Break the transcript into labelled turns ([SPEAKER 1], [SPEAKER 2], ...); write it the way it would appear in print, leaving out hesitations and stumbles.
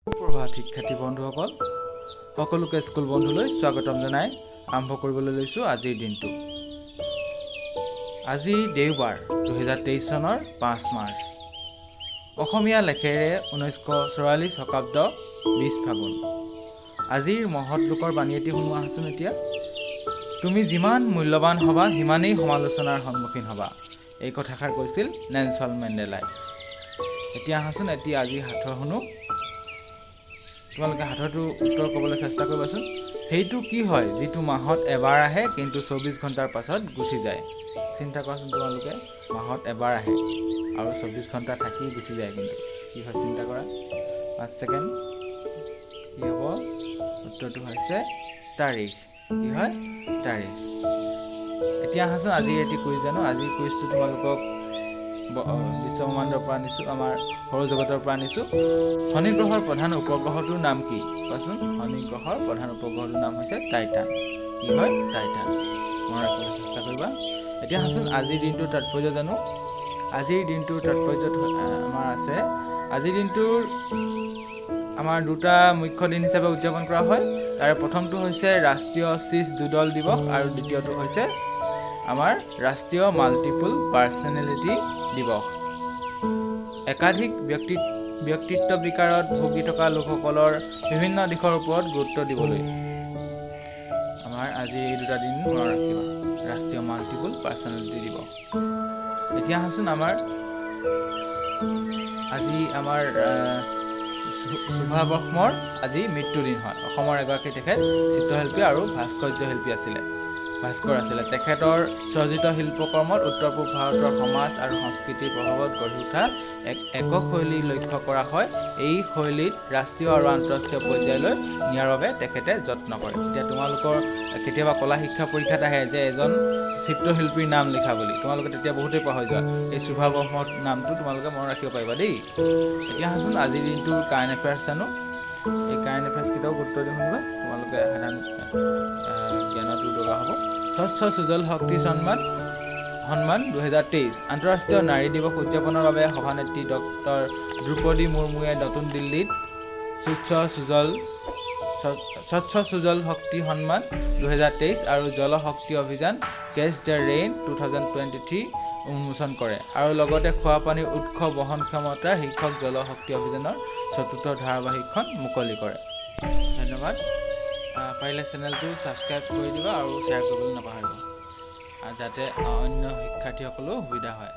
[SPEAKER 1] সুপ্ৰভাত শিক্ষাৰ্থী বন্ধুসকল, সকলোকে স্কুল বন্ধুলৈ স্বাগতম জনাই আৰম্ভ কৰিবলৈ লৈছোঁ আজিৰ দিনটো। আজি দেওবাৰ, 2023 চনৰ 5 মাৰ্চ, অসমীয়া লেখেৰে 1944 শকাব্দ 20 ফাগুন। আজিৰ মহৎ লোকৰ বাণী এটি শুনোৱা আহাচোন এতিয়া। তুমি যিমান মূল্যৱান হ'বা, সিমানেই সমালোচনাৰ সন্মুখীন হ'বা। এই কথাষাৰ কৈছিল নেলছন মেণ্ডেলাই। এতিয়া আহাচোন এটি আজি সাঁথৰ শুনো। তোমালোকে সাঁথৰটোৰ উত্তৰ ক'বলৈ চেষ্টা কৰিবাচোন। সেইটো কি হয় যিটো মাহত এবাৰ আহে, কিন্তু 24 ঘণ্টাৰ পাছত গুচি যায়? চিন্তা কৰাচোন তোমালোকে, মাহত এবাৰ আহে আৰু 24 ঘণ্টা থাকি গুচি যায়, কিন্তু কি হয় চিন্তা কৰা। 5 ছেকেণ্ড, কি হ'ব? উত্তৰটো হৈছে তাৰিখ। কি হয়? তাৰিখ। এতিয়া আহাচোন আজিৰ এটি কুইজ জানো। আজিৰ কুইজটো তোমালোকক বিশ্বব্ৰহ্মাণ্ডৰ পৰা আনিছোঁ, আমাৰ সৌৰজগতৰ পৰা আনিছোঁ। শনি গ্ৰহৰ প্ৰধান উপগ্ৰহটোৰ নাম কি কোৱাচোন? শনি গ্ৰহৰ প্ৰধান উপগ্ৰহটোৰ নাম হৈছে টাইটান। কি হয়? টাইটান। মনত ৰাখিবলৈ চেষ্টা কৰিবা। এতিয়া আহাচোন আজিৰ দিনটোৰ তাৎপৰ্য জানো। আজিৰ দিনটোৰ তাৎপৰ্য আমাৰ আছে, আজিৰ দিনটোৰ আমাৰ দুটা মুখ্য দিন হিচাপে উদযাপন কৰা হয়। তাৰে প্ৰথমটো হৈছে ৰাষ্ট্ৰীয় চিজ ডুডল দিৱস আৰু দ্বিতীয়টো হৈছে আমাৰ ৰাষ্ট্ৰীয় মাল্টিপুল পাৰ্চনেলিটি দিৱস। একাধিক ব্যক্তিত্ব বিকাৰত ভুগি থকা লোকসকলৰ বিভিন্ন দিশৰ ওপৰত গুৰুত্ব দিবলৈ আমাৰ আজি এই দুটা দিন মনত ৰাখিবা, ৰাষ্ট্ৰীয় মাল্টিপুল পাৰ্চনেলিটি দিৱস। এতিয়া আহাচোন আমাৰ আজি আমাৰ শোভা ব্ৰহ্মৰ আজি মৃত্যুদিন হয়। অসমৰ এগৰাকী তেখেত চিত্ৰশিল্পী আৰু ভাস্কৰ্য শিল্পী আছিলে, ভাস্কৰ আছিলে। তেখেতৰ সৰ্জিত শিল্পকৰ্মত উত্তৰ পূব ভাৰতৰ সমাজ আৰু সংস্কৃতিৰ প্ৰভাৱত গঢ়ি উঠা এক একক শৈলী লক্ষ্য কৰা হয়। এই শৈলীত ৰাষ্ট্ৰীয় আৰু আন্তঃৰাষ্ট্ৰীয় পৰ্যায়লৈ নিয়াৰ বাবে তেখেতে যত্ন কৰে। এতিয়া তোমালোকৰ কেতিয়াবা কলা শিক্ষা পৰীক্ষাত আহে যে এজন চিত্ৰশিল্পীৰ নাম লিখা বুলি, তোমালোকে তেতিয়া বহুতেই পাহৰি যোৱা। এই শোভা ব্ৰহ্মৰ নামটো তোমালোকে মনত ৰাখিব পাৰিবা দেই। এতিয়া আহাচোন আজিৰ দিনটোৰ কাৰেণ্ট এফেয়াৰ্ছ জানো। এই কাৰেণ্ট এফেয়াৰ্ছকেইটাও গুৰুত্ব দি শুনিবা, তোমালোকে সাধাৰণ জ্ঞানতো দৰকাৰ হ'ব। স্বচ্ছ সুজল শক্তি সন্মান 2023। আন্তঃৰাষ্ট্ৰীয় নাৰী দিৱস উদযাপনৰ বাবে সভানেত্ৰী ডক্টৰ দ্ৰৌপদী মুৰ্মুৱে নতুন দিল্লীত স্বচ্ছ সুজল শক্তি সন্মান 2023 আৰু জল শক্তি অভিযান কেচ the rain 2023 উন্মোচন কৰে আৰু লগতে খোৱাপানীৰ উৎস বহন ক্ষমতা শীৰ্ষক জল শক্তি অভিযানৰ চতুৰ্থ ধাৰাবাহিকখন মুকলি কৰে। ধন্যবাদ। পাৰিলে চেনেলটো ছাবস্ক্ৰাইব কৰি দিবা আৰু শ্বেয়াৰ কৰিবলৈ নাপাহৰিবা, যাতে অন্য শিক্ষাৰ্থীসকলেও সুবিধা হয়।